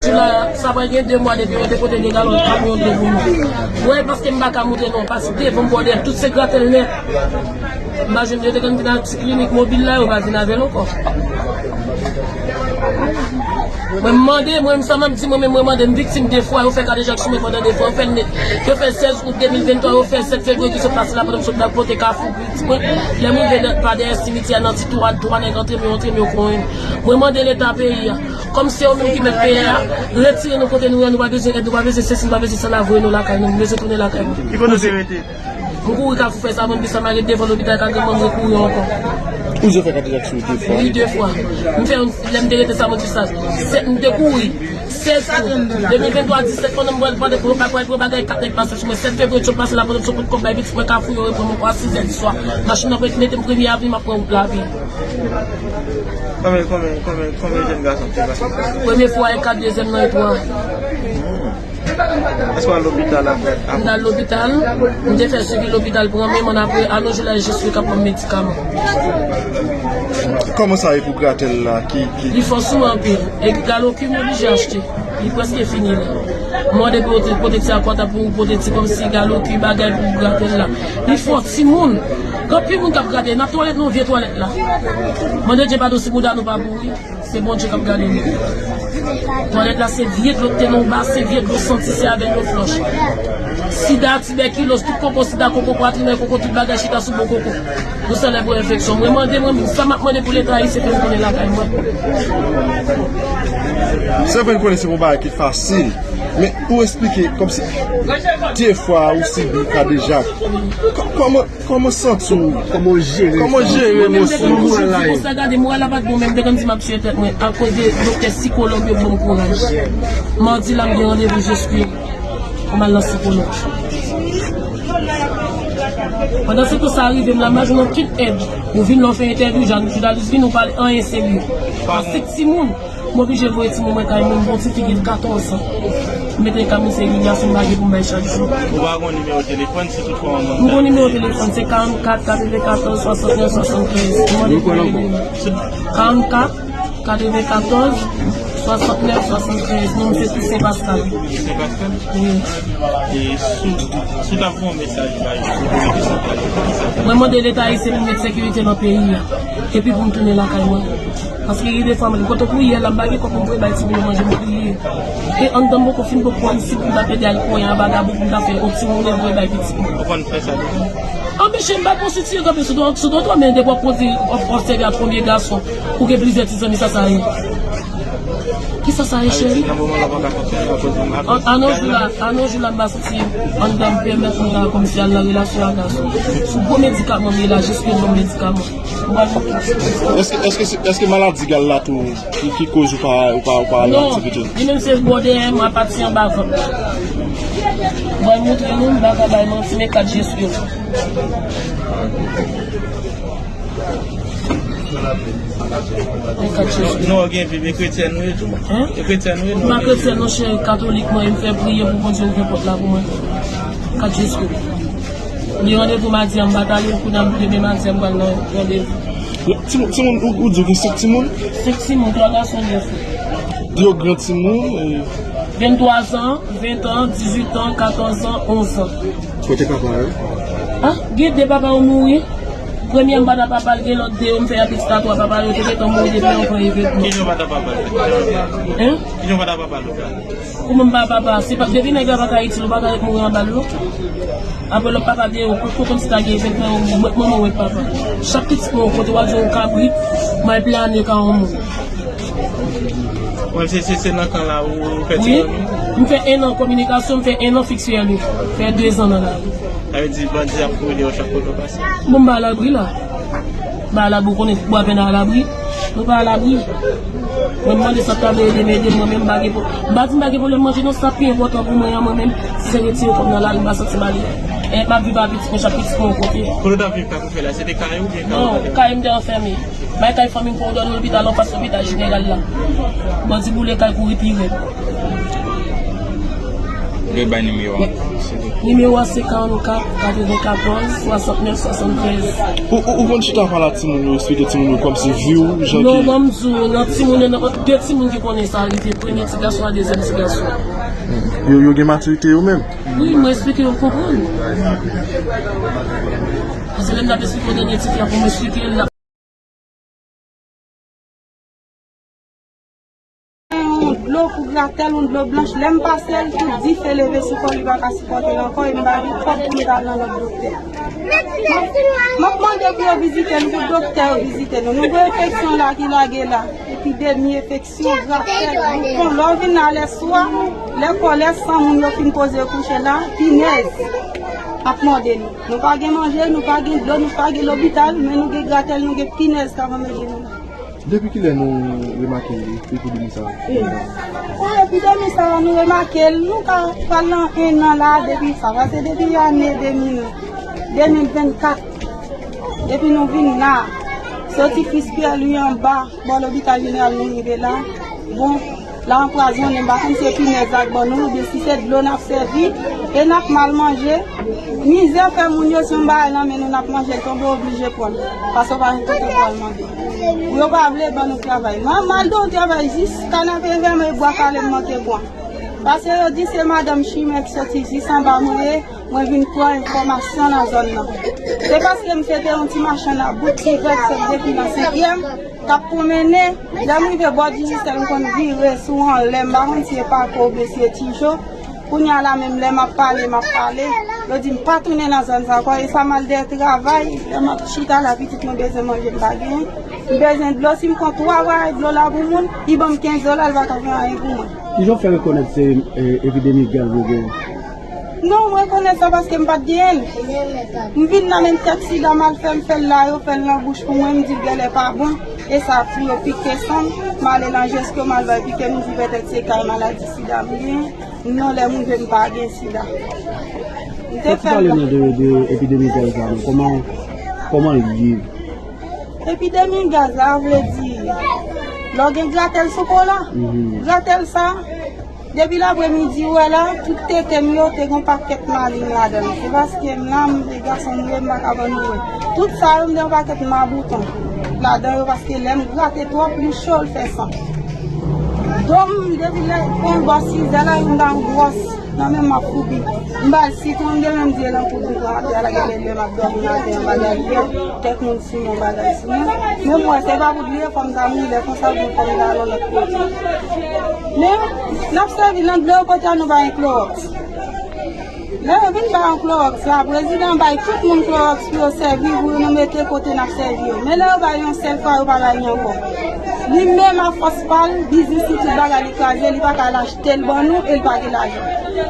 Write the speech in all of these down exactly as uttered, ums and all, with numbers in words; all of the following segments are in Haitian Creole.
Jou la, sa pral gen de mwa depi yo te pote de galon kamyon dlo pou nou. Mwen, paske m pa ka moute non, paske devan m bò dèyè, tout se gratèl nèt. M pa jwenn, yo te konn vin ak ti klinik mobil la, yo pa vin avè l ankò. Mwen, m mande, mwen, sa m ap di, mwen menm, mwen mande, m viktim de fwa, yo fè kadejak sou mwen pandan de fwa, yo fè l nèt, yo fè sèz out de mil venntwa, yo fè sèt fevriye ki sot pase la, pandan m sot la pote Kafou, pitit mwen, lè m rive nan, pa dèyè simityè a, nan ti twa, twa nèg antre m, yo antre m, yo konyen m. Mwen mande Leta peyi a, kòm se yo menm ki mèt peyi a, retire nou kote nou ye, nou pa bezwen èd, nou pa bezwen sesi, nou pa bezwen sela, voye nou lakay nou, nou bezwen tounen lakay nou. Ki kote w te rete? M kouri Kafou fè sa, mwen, plis sa m ale devan lopital, ka gen moun, mwen kouri ankò. Ou te fè kadejak sou de fwa? Wi, de fwa. M fè yon, lè m te rete sa, mwen di sa. Sèt, m te kouri. Sèz out, de mil venntwa, disèt, pandan m pral, pral, pral, pral pran bagay, kat nèg pase sou mwen. Sèt fevriye, sot pase la, pandan m sot pot kòb bay pitit mwen Kafou, yo reprann mwen ankò a sizè di swa. Machin nan mete m premye avni, m ap pran wout lavi. Konbyen, konbyen, konbyen, konbyen jèn gason ki pase sa? Premye fwa e kat, dezyèm nan e twa. Èske w al lopital apre? M t al lopital, m te fè swivi lopital pran men, men apre, a nos jours la, jis li k ap ban m medikaman. Kòman sa ye pou gratèl la? Ki, ki... Li fò sou mwen anpil. E galoki m oblije achte. Li prèske fini la. M mande pou yo te pote ti akwata pou pote ti kòmsi galoki bagay pou gratèl la. Li fò timoun. Gen anpil moun k ap gade. Nan twalèt nou, vye twalèt la. Mande Dye padon si bouda nou pa pouri. Se Bondye k ap gade nou. Twalèt la se vye dlo k te nan yon basen, vye dlo santi, se avè l yo flòch. Sida, tibèkiloz, tout koko, sida, koko, pwatrinay, koko, tout bagay chita sou bò koko. Nou sèlè pou enfeksyon. Mwen mande, mwen, sa m ap mande pou Leta ayisyen fè m tounen lakay mwen. Se vre n konnen se pa yon bagay ki fasil, men ou esplike kòmsi de fwa ou sibi kadejak. Kò-, kòman, kòman w santi w? Kòman w jere sa? Kòman w jere emosyon? Mwen menm, depi m santi konsa, gade, moral la pa t bon, men m te konn di m ap tiye tèt mwen, akoz de doktè sikològ yo ban m kouraj. Madi la, m gen randevou Jespri pou m al nan sikològ. Pandan se tan sa rive m la, m pa jwenn okenn èd. Ou vin la, w fè entèvyou, jounalis vin, ou pale, anyen serye. Paske timoun, m oblije voye timoun mwen kay mwen, m gon tifi ki gen katòz an. M mete l kay mwen, se imilyasyon m pa gen pou m bay chak jou. Ou pa gon nimewo telefòn, si toutfwa w an... M gon nimewo telefòn, se karannkat, katrevenkatòz, swasantnèf, swasanntrèz. Ou mande pou rele m. Karannkat, katrevenkatòz, swasantnèf, swasanntrèz. Non m se Toussaint Pascal. Toussaint Pascal? Wi. E si w, si w t ap voye yon mesaj ba yo, pou yo rete san pale, pou ki sa? Mwen mande Leta ayisyen pou met sekirite nan peyi a. Epi pou m tounen lakay mwen. Paske gen de fwa, mwen, kote pou yè la, m pa gen kòb pou m voye bay timoun yo manje, m priye. E anndan m poko fin poko pran m si pou m ta pede al konyen an vagabon pou m ta fè yon timoun mwen voye bay pitit mwen. Ou konn fè sa deja? Anpeche m pa konstitiye kanpe sou do, sou do twa, men depi w ap kondi, w ap, w ap sèvi ak premye gason, ou gen plizyè ti zanmi, sa sa ye? Kisa sa ye, cheri? An, a nos jours la, a nos jours la, m pa santi anndan m pèmèt mwen ta kòmsi al nan relasyon ak gason. Sou gwo medikaman m ye la, jis yo ban m medikaman. Ou pa konprann? Èske, èske se, èske maladi gal la tou ki, ki koz ou pa, ou pa, ou pa al nan aktivite? Non, li menm se bò dèyè m, apati anba vant. Mwen montre nou, m pa ka bay manti, men kat Jezi yo. Mwen kat Jezi. Nou, nou gen Bib, e kretyen nou ye tou. Hein? E kretyen nou ye, nou. M pa kretyen non, cheri, katolik mwen ye, m fè priyè pou Bondye ouvri pòt la pou mwen. Kat Jezi. Li randevou madi an, m pa t ale, kounye a demen madi an, m pral nan randevou. Timoun, timoun, ou, ou di w gen senk timoun? Senk timoun, twa gason, de fi. Yo gran timoun, e? Venntwa zan, ven an, dizuit an, katòz an, onz an. Kote papa yo? Ah, gen de papa yo mouri. Premye m pa ta papa l, gen lòt de yo m fè apitit a twa papa yo te gentan mouri depi anvan evènman. Kijan w pa ta papa l? Hein? Kijan w pa ta papa l? Kouman m pa papa? Se pa, depi nèg la pa ka itil, ou pa ka ret mouri anba l non. Apre lòt papa deyò, kot, kot kòmsi ta gen evènman, ou mèt manman w wè papa. Chak pitit mwen yon kote, w ap jwenn yon kabrit, m al plane ka yon moun. Mwen, se, se, se nan kan la ou fè ti zanmi? Wi. M fè en an kominikasyon, m fè en an fiks yè li. Fè de zan nan lari. Sa vle di bandi ap kouri deyò chak kote w pase? Bon, m pa alabri la. M pa alabri, ou konnen bwa pen alabri. Nou pa alabri. Mwen, m mande sa k ta vle ede m ede m, mwen menm m pa gen pwo-, m pa di m pa gen pwoblèm manje non, sa pi enpòtan pou mwen an, mwen menm, se retire kò m nan lari, m pa santi m ale. E m ap viv ak pitit mwen, chak pitit mwen yon kote. Kote w t ap viv, kay ou fè la, se te kay ou oubyen kay ou? Non, kay m te anfème. Bay kay fanmi m pou w dòmi lopital anfas lopital jeneral la. Bandi boule kay kouri pi rèd. Vle bay nimewo a, silvouplè. Nimewo a se karannkat, katrevenkatòz, swasantnèf, swasanntrèz. Ou, ou, ou konn chita pale ak timoun yo, eksplike timoun yo kòmsi vi w, jan ki... Non, ban m di w, nan timoun yo, nan de timoun ki konnen sa rive, premye ti gason a, dezyèm ti gason. Yo, yo gen matirite yo menm? Wi, mwen eksplike yo, yo konprann. Paske lè m t ap eksplike yon dènye ti fi a pou m eksplike l, l ap... Yon dlo pou gratèl, yon dlo blanch. Lè m pase l, tout dife leve sou kò, li pa ka sipòte l ankò, e m pa gen kòb pou m ta al nan lòt doktè. M ap, m ap mande pou yo vizite nou, tout doktè yo vizite nou. Nou gen enfeksyon la ki lage la, epidemi enfeksyon, gratèl, bouton. Lè w vin la lè swa, lè kò, lè san moun yo fin poze yo kouche la, pinèz ap mòde nou. Nou pa gen manje, nou pa gen dlo, nou pa gen lopital, men nou gen gratèl, nou gen pinèz k ap anmède nou la. Depi kilè nou remake epidemi sa a? Bon, epidemi sa a, nou remake l, nou ka pral nan en an la depi sa, paske depi ane de mil, de mil vennkat, depi nou vin la, soti Fils Pierre Louis anba, bò lopital jeneral nou rive la. Bon, la anpwazonnen, m pa konn si se pinèz la k ban nou, oubyen si se dlo n ap sèvi, e n ap mal manje. Mizè fè moun yo, si yon bagay nan men nou, n ap manje l, tonbe oblije pran l, paske w pa gen kote pou al mande. Pou yo pa vle ban nou travay. Mwen, m al de yon travay jis kanapevè mwen e bwa kale m manke pran. Paske yo di se madanm chimè ki soti jis anba mwen ye, mwen vin pran enfòmasyon nan zòn nan. Se paske m se te yon ti machann a bout, ki vèt sèt depi nan senkyèm, k ap pwonmennen. Lè m rive bò Digicel, m konn vire sou anlè, m pa konn si e Pako oubyen si e Tijo. Kounye a la menm, lè m ap pale, m ap pale, yo di m pa tounen nan zòn sa ankò, e sa m al dèyè travay, lè m ap chita la, pitit mwen bezwen manje, m pa genyen. M bezwen dlo, si m pran twa bwayèt dlo la pou moun, li ban m kenz dola, li pa ka fè anyen pou mwen. Kijan w fè rekonèt se, eh, epidemi gaz ou genyen? Non, mwen rekonèt sa paske m pa t genyen l. M vin nan menm tèt sida m al fè, m fè l la, yo fè l nan bouch pou mwen, m di l genlè pa bon. E sa pou yo pike san m, m ale nan Jesco, m al bay pike, m di petèt se kay maladi sida m genyen. Non, lè m rive, m pa gen sida. M te fè l. Fò w pale nou de, de epidemi gaz la, non? Kòman, kòman l ye? Epidemi gaz la, vle di, lè w gen gratèl sou po la, gratèl sa, depi lapremidi, ou wè la, tout tete m yo te gen yon pakèt malin ladan l. Se paske m la, m se gason m ye, m pa ka ban nou wè. Tout sa yo, m te gen yon pakèt mabouton ladan yo, paske lè m grate twòp, li cho, l fè san. Do m, depi lè, kon bò sizè la, m ta yon gwòs. Nan men m ap foubi. M ba l sitwon, m gen menm di l an poud m pran atè a la, gen lè m ap dòmi atè an bagay li ye, kèk moun simen yon bagay sou mwen. Men m wè se pa poud li ye, fò m ta mouri lè konsa, oubyen fò m ta al yon lòt kote. Men, n ap sèvi nan dlo yo pote a, nou pa gen klowòks. Lè yo vin bay yon klowòks la, prezidan bay tout moun klowòks pou yo sèvi, pou yo nou mete kote n ap sèvi yo. Men lè yo bay yon sèl fwa, yo pa bay li ankò. Li menm a fòs pa l, biznis li, tout bagay li kraze, li pa ka al achte l ban nou e li pa gen lajan.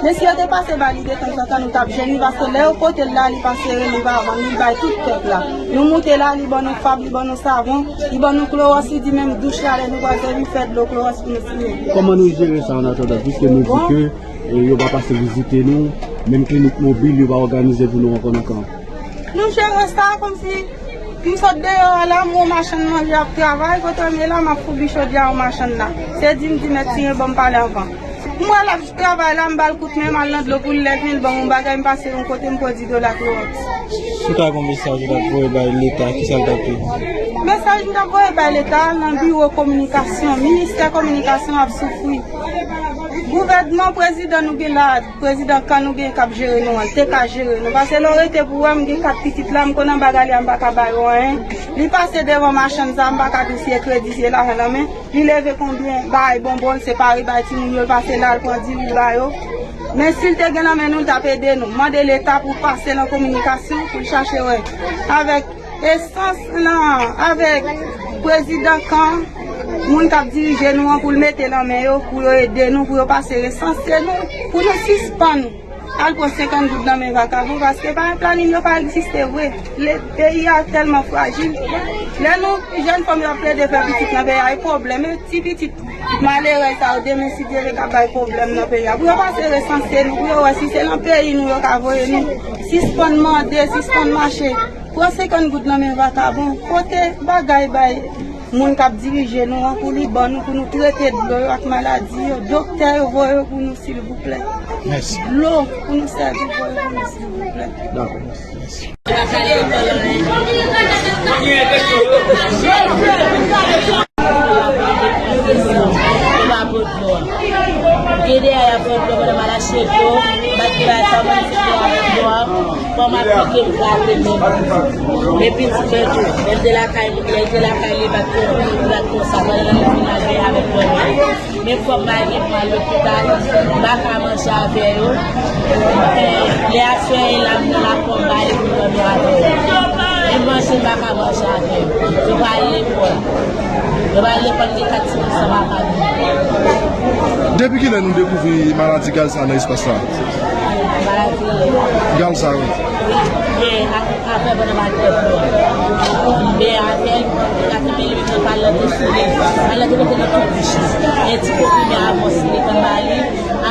Men si yo te pase ba li detanzantan, nou t ap jwenn li, paske lè yo pote l la, li pa sere, li pa vann, li bay tout pèp la. Nou moute la, li ban nou fab, li ban nou savon, li ban nou klowòks, li di menm douch la, lè nou pral sèvi, fè dlo klowòks pou nou simen. Kòman nou jere sa an atandan, piske nou di ke, e, yo pa pase vizite nou, menm klinik mobil, yo pa òganize pou nou ankò nan kan? Nou jere sa kòmsi m sot deyò a la, m wè yon machann manje ap travay, kote m ye la, m ap foubi chodyè yon machann la. Se di m di mèt siyen, ban m pale anvan. M wè l ap travay la, m ba l kout men, m al nan dlo pou l leve, l ban m yon bagay, m pase yon kote, m pran di dola klowòks. Si w ta gen yon mesaj ou t ap voye bay Leta, kisa l t ap ye? Mesaj m t ap voye bay Leta, nan biwo kominikasyon, ministè kominikasyon ap soufri. Gouvènman, prezidan nou gen la, prezidan kan nou gen k ap jere nou an, l te ka jere nou. Paske lè w rete pou wè, m gen kat pitit la, m konn anba galya, m pa ka ba yo anyen. Li pase devan machann sa, m pa ka di si e kredi, si e lajan nan men. Li leve konbyen bagay bonbon, l separe bay timoun yo, l pase la, l pran di, li ba yo. Men si l te gen nan men nou, l t ap ede nou. Mande Leta pou pase nan kominikasyon, pou l chache wè avèk esans lan, avèk prezidan kan, moun k ap dirije nou an, pou l mete nan men yo, pou yo ede nou, pou yo pase resanse nou, pou nou sispann al pran senkant goud nan men vakabon, paske pa gen planin, yo pa egziste vre. Le peyi a tèlman frajil. Lè nou jèn fanm yo ap plede fè pitit nan peyi a, e pwoblèm, e ti pitit malerèz sa yo, demen si Dye vle, k ap bay pwoblèm nan peyi a. Pou yo pase resanse nou, pou yo wè si se nan peyi nou yo ka voye nou. Sispann mande, sispann mache. Pran senkant goud nan men vakabon. Pote bagay bay Moun k ap dirije nou an, pou li ban nou, pou nou trete dlo yo ak maladi yo. Doktè yo voye yo pou nou, silvouplè. Mèsi. Dlo pou nou sèvi, voye pou nou, silvouplè. Dakò, mèsi. Mèsi. Yo pa pot dlo a. Gen de a y ap pot dlo pandan m al achte dlo, m ap di bagay sa, mwen se dlo a, dlo a. Kòm aplike m trate menm. Epi ti mwen tou, lè m te lakay, lè m te lakay li, bat konsa, li bat konsa, pandan l ap vin al avèk mwen. Men fò m pa gen pou m al lopital, m pa ka manje avè yo. Eh, lè aswè e la m nan lakò, m pa ale pou m dòmi avè yo. Menm manje m pa ka manje avè yo. Yo pa al lekòl. Yo pa al lekòl, m gen kat timoun san papa. Depi kilè nou dekouvri maladi gal sa nan espas la? Maladi gal sa, wi. Wi, men a- Apre, pandan m al fè dlo a, m byen avè l, m gate men li, m pral lante sou li, m pral lante mete nan tout bouch li. E ti konprime avans m te konn ba li,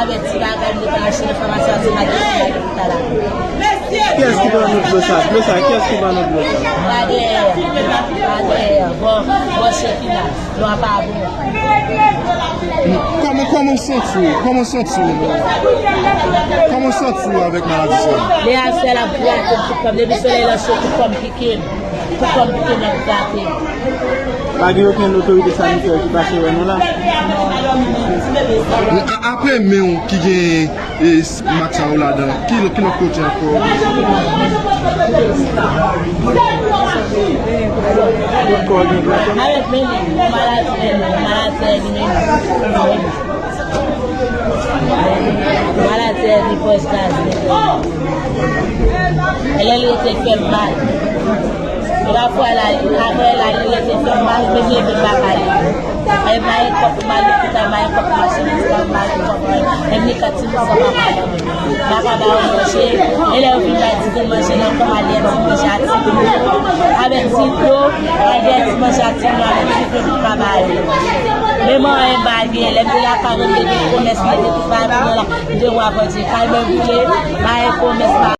avè ti bagay m te konn achte nan famasi a, se maladi sa la. Kiyès ki ban nou dlo sa? Dlo sa, kiyès ki ban nou dlo sa? Radeyè, radeyè, bò, bò Chekina. Dlo a pa bon. Kòman, kòman w santi w? Kòman w santi w? Kòman w santi w avèk maladi sa? Lè a sèl ap grate m tout kò m. Depi solèy lan cho, tout kò m pike m. Tout kò m pike m, l ap grate m. Pa gen okenn otorite sanitè ki pase wè nou la? Non. A- Apre men w ki gen E s- mak sa yo ladan. Ki lòt, ki lòt kote ankò? Avèk men li, maladi men li, maladi men li. Maladi li pòch gaz li. E lè l rete fè m mal. E pafwa la, apre la, li rete fè m mal, m bezwen vin lakay li. E m pa gen kòb pou m al lopital, m pa gen kòb pou m achte medikaman, m pa gen kòb pou m, e m ni kat timoun san papa nan men m. M pa ka ba yo manje. E lè yo fin bay ti grenn manje nan kòm al dèyè ti manje a timoun yo, avèk ti dlo, al dèyè ti manje a timoun yo, avèk ti dlo pou m ka ba yo. Men mwen anyen m pa gen. Lè m te lakay mwen, m te gen komès, m te gen tout bagay pou mwen la. M te wè bondye, kay mwen boule, m pa gen komès, m pa